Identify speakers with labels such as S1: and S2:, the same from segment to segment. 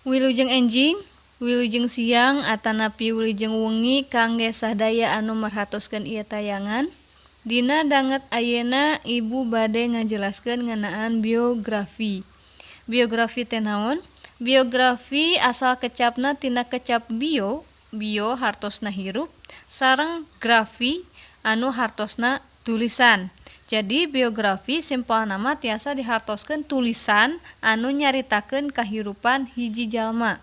S1: Wilujeng enjing, wilujeng siang atanapi wilujeng wengi kangge sadaya anu merhatoskeun ieu tayangan. Dina danget ayeuna ibu bade ngajelaskeun ngeunaan biografi. Biografi teh naon? Biografi asal kecapna tina kecap bio, bio hartosna hirup sareng grafi anu hartosna tulisan. Jadi biografi simpelna mah tiasa dihartoskeun tulisan anu nyaritakeun kahirupan hiji jalma.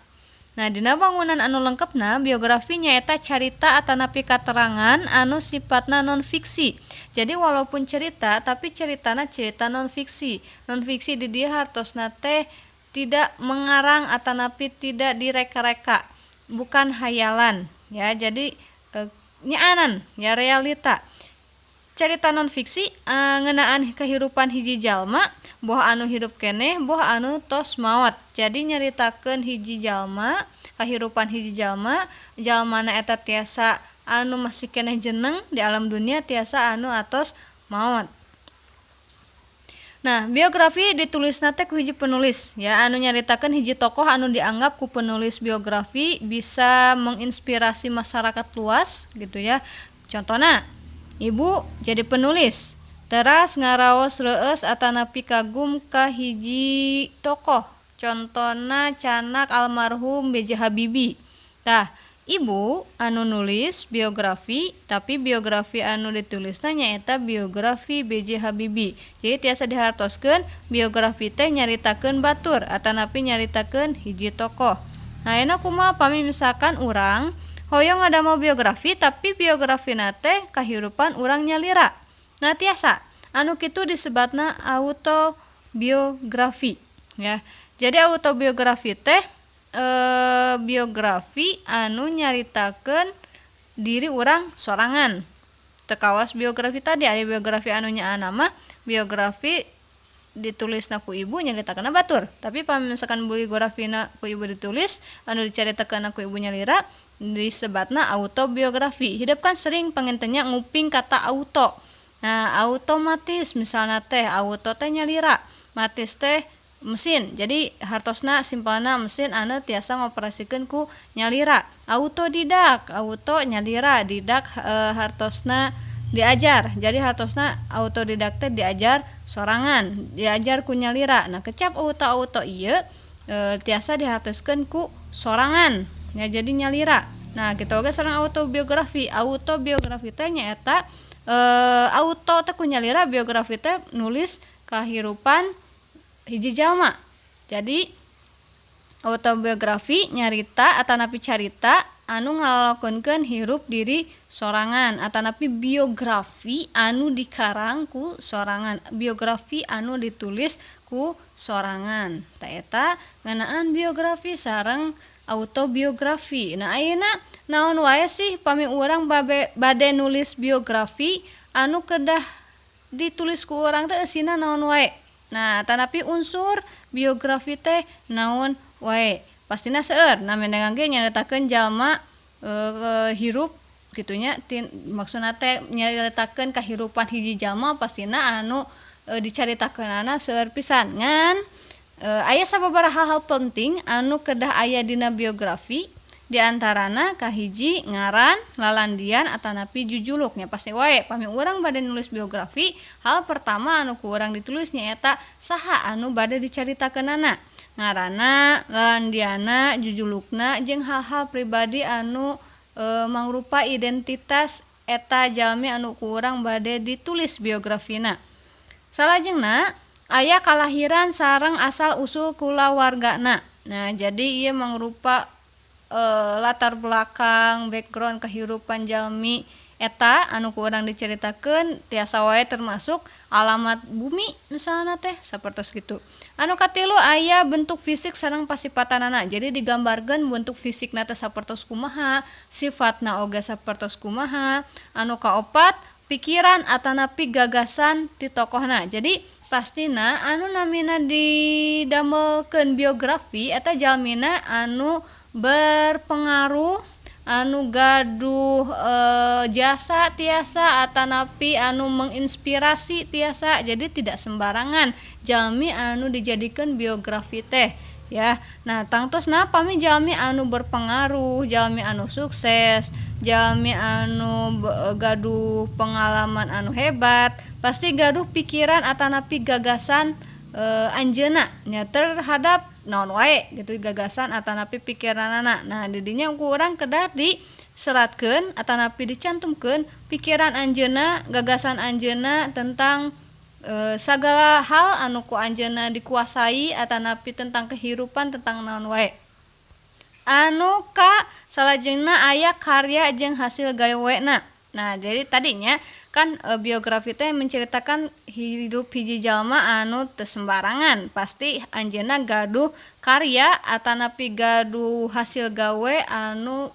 S1: Nah, dina wangunan anu lengkepna biografi nyaeta carita atanapi katerangan anu sifatna non fiksi. Jadi walaupun cerita, tapi ceritana cerita non fiksi. Non fiksi di dieu hartosna teh tidak mengarang atanapi tidak direka-reka, bukan hayalan ya. Jadi nyaanan ya, realita. Cerita non fiksi ngeunaan kehidupan hiji jalma, boh anu hidup keneh, boh anu tos maot. Jadi nyaritakeun hiji jalma, kahirupan hiji jalma, jalmana eta tiasa anu masih keneh jeneng di alam dunia, tiasa anu atos maot. Nah, biografi ditulisna teh ku hiji penulis ya, anu nyaritakeun hiji tokoh anu dianggap ku penulis biografi bisa menginspirasi masyarakat luas gitu ya. Contohna, ibu jadi penulis, teras ngaraos reueus atanapi kagum ka hiji tokoh, contona canak almarhum B.J. Habibie. Tah, ibu anu nulis biografi, tapi biografi anu ditulisna nyaeta biografi B.J. Habibie. Jadi tiasa dihartoskeun biografi teh nyaritakeun batur atanapi nyaritakeun hiji tokoh. Nah, ayeuna kumaha pami misalkan urang hoyong ngadamel biografi, tapi biografina teh kahirupan urang nyalira? Nah, tiasa. Anu kitu disebatna autobiografi ya. Jadi autobiografi teh biografi anu nyaritakeun diri urang sorangan. Teu kawas biografi tadi, ada biografi anu nyaana mah biografi ditulisna ku ibu, nyaritakeunna batur. Tapi pami misalkan biografina ku ibu ditulis, anu dicaritakeunna ku ibu nyalira, disebatna autobiografi. Hidup kan sering panginten nya nguping kata auto. Nah, automatis misalna teh, auto teh nyalira, matis teh mesin. Jadi hartosna simpelna mesin anu tiasa ngoperasikeun ku nyalira. Autodidak, auto nyalira, didak hartosna diajar. Jadi hartosna autodidak teh diajar sorangan, diajar ku nyalira. Nah, kecap auto auto ieu tiasa dihartoskeun ku sorangan ya, jadi nyalira. Nah, kitu oge sareng autobiografi. Autobiografi teh nyaeta auto teh ku nyalira, biografi teh nulis kahirupan hiji jalma. Jadi autobiografi nyarita atanapi carita anu ngalalakonkeun hirup diri sorangan atanapi biografi anu dikarang ku sorangan, biografi anu ditulis ku sorangan. Tah, eta ngeunaan biografi sareng autobiografi. Nah, ayeuna naon wae sih pami urang bade nulis biografi anu kedah ditulis ku urang teh, eusina naon wae? Nah, tanapi unsur biografi teh naon wae? Pastina seueur. Namina ge nyaritakeun jalma hirup kitu nya, maksudna teh nyaritakeun kahirupan hiji jalma, pastina anu dicaritakeunana seueur pisan. Ngan aya sababaraha hal-hal penting anu kedah aya dina biografi, diantarana kahiji, ngaran, lalandian atanapi jujuluk nya. Pasti wae pami urang bade nulis biografi, hal pertama anu ku urang ditulis nyaeta saha anu bade dicaritakeunana, ngaranna, lalandianna, jujulukna, jeung hal-hal pribadi anu mangrupa identitas eta jalmi anu ku urang bade ditulis biografina. Salajengna aya kalahiran sareng asal usul kulawargana. Nah, jadi ieu mangrupa latar belakang, background kehidupan jalmi eta anu ku urang dicaritakeun, tiasa wae termasuk alamat bumi misalna teh, sapertos kitu. Anu katilu, aya bentuk fisik sareng pasipatanana. Jadi digambarkeun bentuk fisikna teh sapertos kumaha, sifatna oge sapertos kumaha. Anu kaopat, pikiran atanapi gagasan ti tokohna. Jadi pastina anu namina didamelkeun biografi eta jalmina anu berpengaruh, anu gaduh jasa tiasa, atanapi anu menginspirasi tiasa. Jadi tidak sembarangan jalmi anu dijadikeun biografi teh. Ya, nah, tangtosna pami jalmi anu berpengaruh, jalmi anu sukses, jalmi anu gaduh pengalaman anu hebat, pasti gaduh pikiran atanapi gagasan anjeunna nya terhadap naon wae gitu, gagasan atanapi pikiranana. Nah, didinya ku urang kedah diseratkeun atanapi dicantumkeun pikiran anjeunna, gagasan anjeunna tentang sagala hal anu ku anjeunna dikuasai atanapi tentang kehidupan, tentang naon wae. Anu ka salajengna aya karya jeung hasil gawena. Nah, jadi tadinya kan biografi teh menceritakan hidup hiji jalma anu teu sembarangan, pasti anjeunna gaduh karya atanapi gaduh hasil gawe anu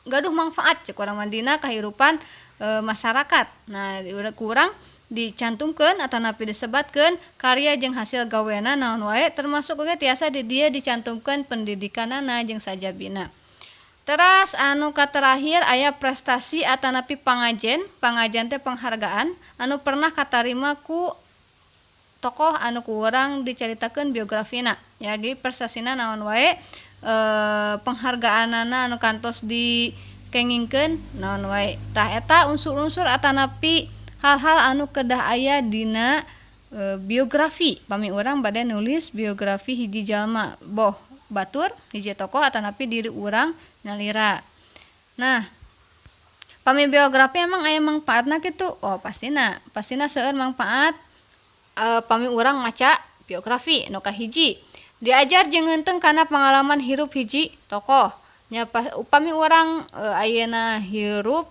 S1: gaduh manfaat cek urang mah dina kahirupan masyarakat. Nah, ku urang dicantumkeun atanapi disebatkeun karya jeung hasil gawena naon wae, termasuk oge tiasa di dieu dicantumkeun pendidikanana jeung sajabina. Teras anu katerakhir aya prestasi atanapi pangajen. Pangajen teh penghargaan anu pernah katarima ku tokoh anu ku urang dicaritakeun biografina ya. Jadi prestasina naon wae, penghargaanana anu kantos dikengingkeun naon wae. Tah, eta unsur-unsur atanapi hal-hal anu kedah aya dina biografi pami urang bade nulis biografi hiji jalma, boh batur, hiji tokoh, atanapi diri urang nyalira. Nah, pami biografi emang aya mangpaatna kitu? Oh, pastina, pastina seueur mangpaat pami urang maca biografi. Nu kahiji, diajar jeung ngeunteung kana pengalaman hirup hiji tokoh nya. Upami urang ayeuna hirup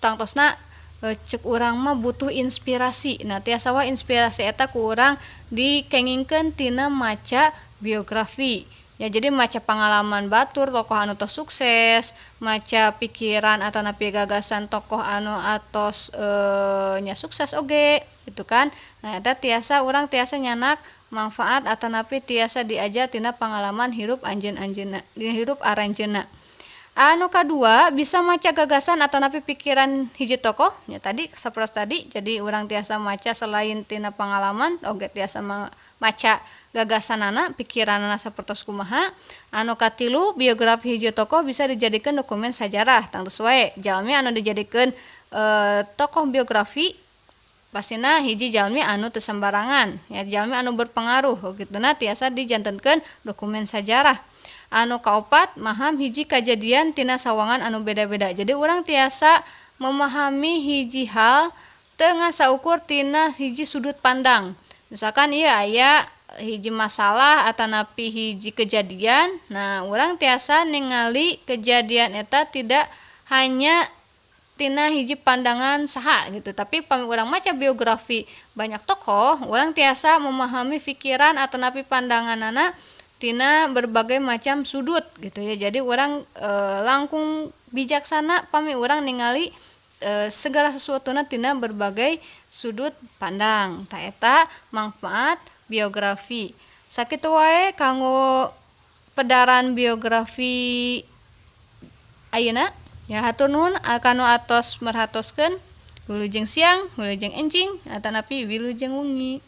S1: tangtosna cek urang mah butuh inspirasi, nah, tiasa wae inspirasi eta ku urang dikengingkeun tina maca biografi ya. Jadi maca pengalaman batur, tokoh anu tos sukses, maca pikiran atanapi gagasan tokoh anu atos nya sukses oge gitu kan. Nah, eta tiasa urang tiasa nyandak manfaat atanapi tiasa diajar tina pengalaman hirup anjeun-anjeunna, dina hirup aranjeunna. Anu kadua, bisa maca gagasan atanapi pikiran hiji tokoh nya, tadi sapertos tadi. Jadi urang tiasa maca selain tina pengalaman oge tiasa maca gagasanana, pikiranana sapertos kumaha. Anu katilu, biografi hiji tokoh bisa dijadikeun dokumen sajarah. Tangtos wae jalmi anu dijadikeun tokoh biografi pastina hiji jalmi anu teu sembarangan ya, jalmi anu berpengaruh kituna tiasa dijantenkeun dokumen sajarah. Anu kaopat, maham hiji kajadian tina sawangan anu beda-beda. Jadi urang tiasa memahami hiji hal teu ngan saukur tina hiji sudut pandang. Misalkan ieu aya hiji masalah atanapi hiji kejadian, nah, urang tiasa ningali kejadian eta tidak hanya tina hiji pandangan saha gitu, tapi pami urang maca biografi banyak tokoh, urang tiasa memahami pikiran atanapi pandanganana tina berbagai macam sudut gitu ya. Jadi urang langkung bijaksana pami urang ningali segala sesuatuna tina berbagai sudut pandang. Tah, eta manfaat biografi. Sakitu wae kanggo pedaran biografi ayeuna ya. Hatur nuhun kanu atos merhatoskeun. Wilujeng siang, wilujeng enjing, atanapi wilujeng wengi.